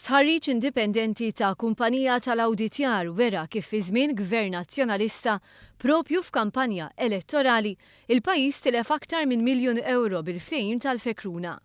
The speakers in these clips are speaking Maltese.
Stħarriġ indipendenti ta' kumpanija tal-awditjar wera kif fi żmien Gvern Nazzjonalista, proprju f'kampanja elettorali, il-pajjiż tilef aktar minn miljun ewro bil-ftehim tal-Fekruna.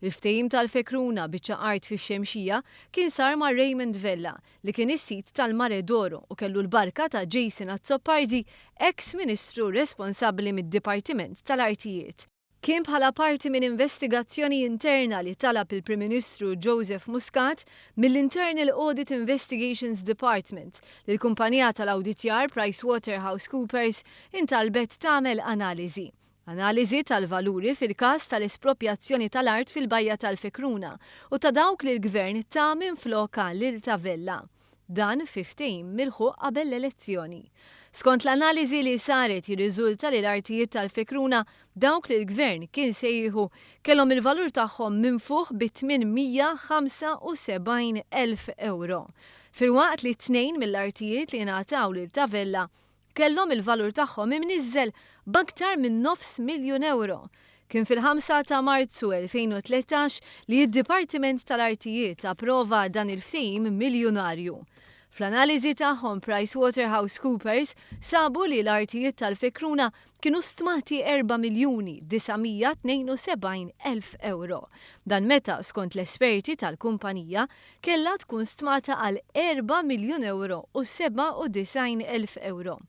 Il-ftehim tal-Fekruna, biċċa art fix-Xemxija, kien sar ma' Raymond Vella, li kien is-sid tal-Mare d'Oro u kellu l-barka ta' Jason Azzopardi, eks Ministru responsabbli mid-Dipartiment tal-Artijiet. Kien bħala parti minn investigazzjoni interna li talab il-Prim Ministru Joseph Muscat mill-Internal Audit Investigations Department li l-kumpanija tal-awditjar PricewaterhouseCoopers intalbet tagħmel analiżi. Analiżi tal-valuri fil-każ tal-esproprjazzjoni tal-art fil-Bajja tal-Fekruna u ta' dawk li l-Gvern ta minflokha lil ta' Vella. Dan fi ftehim milħuq qabel l-elezzjoni. Skont l-analiżi li saret jirriżulta li l-artijiet tal-Fekruna, dawk li l-Gvern kien se jieħu, kellhom il-valur tagħhom minfuħ bi 875 elf ewro. Filwaqt li tnejn mill-artijiet li ngħataw lil Ta' Vella kellhom il-valur tagħhom imniżżel b'aktar minn nofs miljun ewro. Kien fil-5 ta' Marzu 2013 li d-Dipartiment tal-Artijiet approva dan il-ftehim miljunarju. Fl-analiżi tagħhom PricewaterhouseCoopers sabu li l-artijiet tal-Fekruna kienu stmati 4,972,000 ewro. Dan meta, skont l-esperti tal-kumpanija, kellha tkun stmata għal erba' miljun ewro u 97,000 ewro,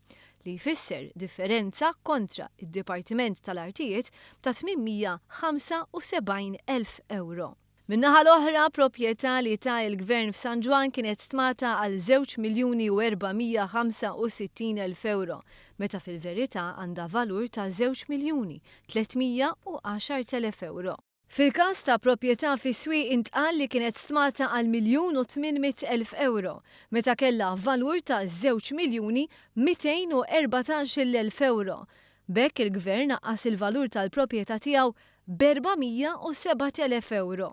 li jfisser differenza kontra d-Dipartiment tal-Artijiet ta' 875,000 ewro. Min-naħa l-oħra, proprjetà li ta l-Gvern f'San Ġwann kienet stmata għal żewġ miljuni u 465,000 ewro, meta fil-verità għandha valur ta' żewġ miljuni 310,000 ewro. Fil-każ ta' proprjetà fis-Swieq intqal li kienet stmata għal miljun u 800,000 ewro, meta kellha valur ta' żewġ miljuni 214-il elf ewro. B'hekk il-Gvern naqqas il-valur tal-proprjetà tiegħu b'407,000 ewro.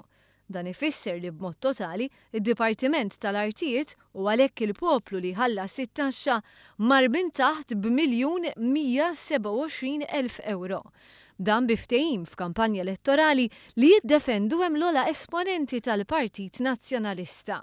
Dan ifisser li b'mod totali, id-Dipartiment tal-Artijiet, u għalhekk il-poplu li jħallas it-taxxa, mar minn taħt b'miljun 127 elf ewro. Dan bi ftehim f'kampanja elettorali li jiddefendu hemm l-ogħla esponenti tal-Partit Nazzjonalista.